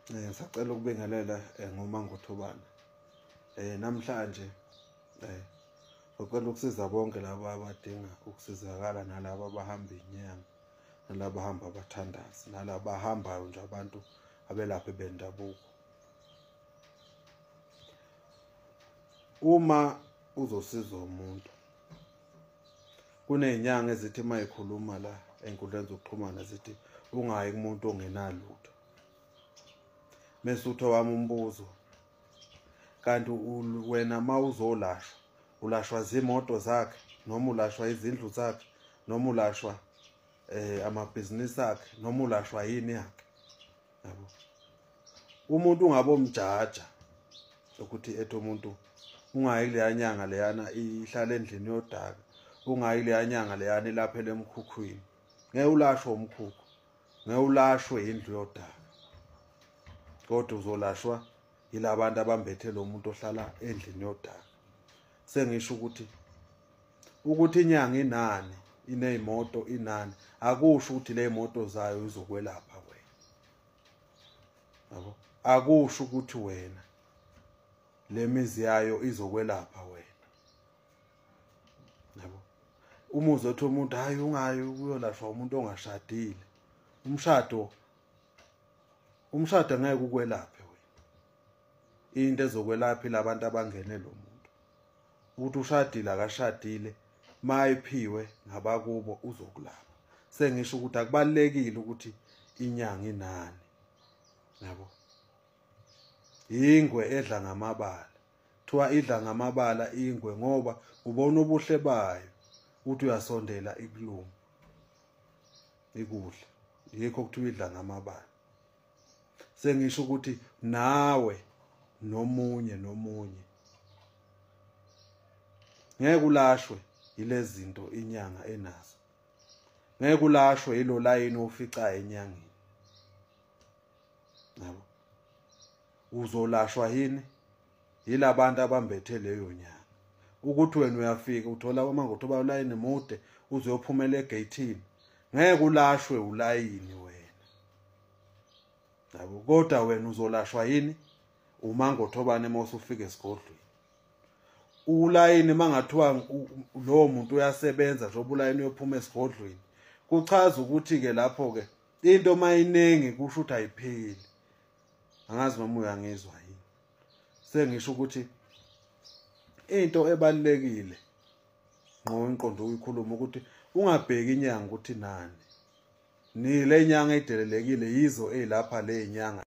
Ngisacela ukubingelela ngoMangothobana. Namhlanje ngicela ukusiza bonke laba abadinga ukusizakala nalaba abahamba inyanga, nalaba abahamba abathandazi, nalaba abahambayo nje abantu abelaphi bendabuko. Uma uzosiza umuntu, kuney'nyanga ezithi uma yikhuluma la ey'nkundleni zokuxhumana zithi ungayi kumuntu ongenalutho. Mese uthi owami umbuzo, kanti wena uma uzolashwa, ulashwa zimoto zakhe noma ulashwa izindlu zakhe noma ulashwa amabhizinisi akhe noma ulashwa yini yakhe? Yabo, umuntu ungabomjaja ukuthi ethi umuntu ungayi kuleya nyanga leyana ihlala endlini yodaka, ungayi kuleya nyanga leyana ilaphela emkhukhwini. Ngeke ulashwe umkhukhu, ngeke ulashwe indlu yodaka, kodwa uzolashwa yilabantu abambethe lo muntu ohlala endlini yodaka. Sengisho ukuthi inyanga inani, ineyimoto inani, akusho ukuthi le moto zayo izokwelapha wena. Yabo, akusho ukuthi wena le mizi yayo izokwelapha wena. Yabo, uma uzothi umuntu hayi ungayi uyolashwa umuntu ongashadile, umshado ngeke ukwelaphe wena. Into ezokwelapha labantu abangene lo muntu, ukuthi ushadile akashadile, mayiphiwe ngabakubo uzokulapha. Sengisho ukuthi akubalekile ukuthi inyanga inani. Yabo, ingwe edla ngamabala, kuthiwa idla ngamabala ingwe ngoba ubona ubuhle bayo, uthi uyasondela ikuluma ikudla, yikho kuthiwa idla ngamabala. Sengisho ukuthi nawe nomunye nomunye ngeke ulashwe yilezi zinto inyanga enazo, ngeke ulashwe yilo layini ofica enyangeni. Yabo, uzolashwa yini? Yilabantu abambethe leyo nyanga. Ukuthi wena uyafika uthola uMangothoba ulayini mude uzophumela egeyithini, ngeke ulashwe ulayini wena. Yabo, kodwa wena uzolashwa yini? uMangothobane uma usufika esigodlweni. Ulayini mangathiwa lowo muntu uyasebenza njengoba ulayini uyophuma esigodlweni, kuchaza ukuthi-ke lapho-ke into mayiningi kusho ukuthi ayipheli. Angazi noma uyangizwa yini. Sengisho ukuthi into ebalulekile ngqo inqondo uyikhuluma ukuthi ungabheki inyanga ukuthi nani, ni le nyanga edelelekile yizo ezilapha le inyanga.